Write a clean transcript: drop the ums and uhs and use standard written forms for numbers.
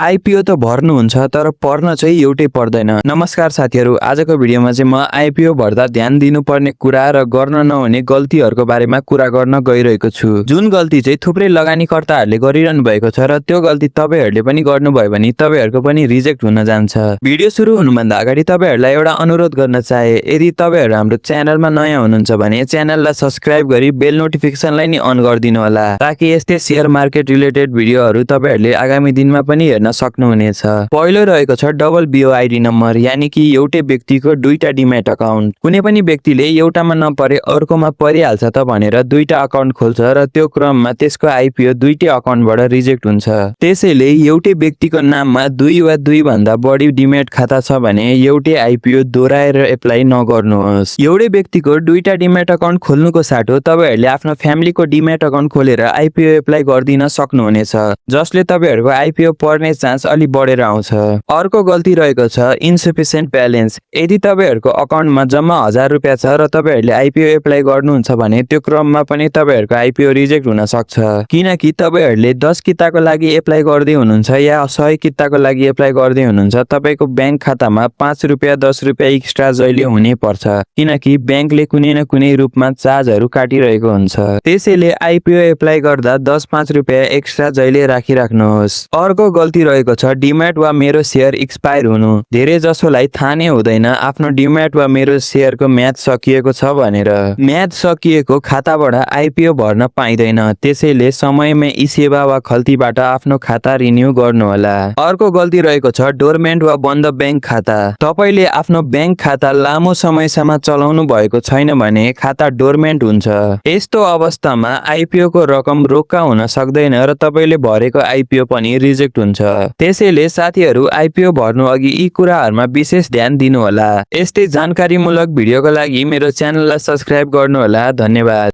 IPO त भर्नुहुन्छ तर पर्न चाहिँ एउटै पर्दैन। नमस्कार साथीहरू, आजको भिडियोमा चाहिँ म आइपिओ भर्दा ध्यान दिनुपर्ने कुरा र गर्न नहुने गल्तीहरूको बारेमा कुरा गर्न गइरहेको छु। जुन गल्ती चाहिँ थुप्रै लगानीकर्ताहरूले गरिरहनु भएको छ र त्यो गल्ती तपाईहरूले पनि गर्नुभयो भने तपाईहरूको पनि रिजेक्ट हुन जान्छ। भिडियो सुरु हुनुभन्दा अगाडि तपाईहरूलाई एउटा अनुरोध गर्न चाहे, यदि तपाईहरू हाम्रो च्यानलमा नयाँ हुनुहुन्छ भने च्यानललाई सब्स्क्राइब गरी बेल नोटिफिकेसनलाई नि अन गरिदिनु होला, ताकि यस्तै शेयर मार्केट रिलेटेड भिडियोहरू तपाईहरूले आगामी दिनमा पनि हेर्न सक्नुहुनेछ। पहिलो रहेको छ डबल बिओआइडी नम्बर, यानी कि एउटै व्यक्तिको दुईटा डिमेट अकाउन्ट। कुनै पनि व्यक्तिले एउटामा नपरे अर्कोमा परिहाल्छ त भनेर दुईटा अकाउन्ट खोल्छ र त्यो क्रममा त्यसको आइपिओ दुईटै अकाउन्टबाट रिजेक्ट हुन्छ। त्यसैले एउटै व्यक्तिको नाममा दुई वा दुई भन्दा बढी डिमेट खाता छ भने एउटै आइपिओ दोहोऱ्याएर एप्लाई नगर्नुहोस्। एउटै व्यक्तिको दुईटा डिमेट अकाउन्ट खोल्नुको साटो तपाईहरूले आफ्नो फ्यामिलीको डिमेट अकाउन्ट खोलेर आइपिओ एप्लाई गर्दिन सक्नुहुनेछ, जसले तपाईहरूको आइपिओ पर्ने चान्स अलि बढेर आउँछ। अर्को गल्ती रहेको छ इन्सफिसियन्ट ब्यालेन्स। यदि तपाईहरूको अकाउन्टमा जम्मा 1000 रुपियाँ छ र तपाईहरूले आइपिओ एप्लाई गर्नुहुन्छ भने त्यो क्रममा पनि तपाईहरूको आइपिओ रिजेक्ट हुन सक्छ, किनकि तपाईहरूले 10 किताको लागि एप्लाई गर्दै हुनुहुन्छ या 100 किताको लागि एप्लाई गर्दै हुनुहुन्छ। तपाईको ब्याङ्क खातामा 5 रुपियाँ 10 रुपियाँ एक्स्ट्रा जहिले हुनै पर्छ, किनकि ब्याङ्कले कुनै न कुनै रूपमा चार्जहरू काटिरहेको हुन्छ। त्यसैले आइपिओ एप्लाई गर्दा 10-5 रुपियाँ एक्स्ट्रा जहिले राखिराख्नुहोस्। अर्को गल्ती रहेको छ डिमेट वा मेरो सेयर एक्सपायर हुनु। धेरै जसोलाई थाहा नै हुँदैन आफ्नो डिमेट वा मेरो सेयरको म्याद सकिएको छ भनेर। म्याद सकिएको खाताबाट आइपिओ भर्न पाइँदैन, त्यसैले समयमै ई सेवा वा खल्तीबाट आफ्नो खाता रिन्यू गर्नुहोला। अर्को गल्ती रहेको छ डोरमेन्ट वा बन्द ब्याङ्क खाता। तपाईले आफ्नो ब्याङ्क खाता लामो समयसम्म चलाउनु भएको छैन भने खाता डोरमेन्ट हुन्छ। यस्तो अवस्थामा आइपिओ को रकम रोक्का हुन सक्दैन र तपाईले भरेको आइपिओ पनि रिजेक्ट हुन्छ। त्यसैले साथीहरू, आइपिओ भर्नु अघि यी कुराहरूमा विशेष ध्यान दिनुहोला। यस्तै जानकारीमूलक भिडियोको लागि मेरो च्यानललाई सब्स्क्राइब गर्नुहोला। धन्यवाद।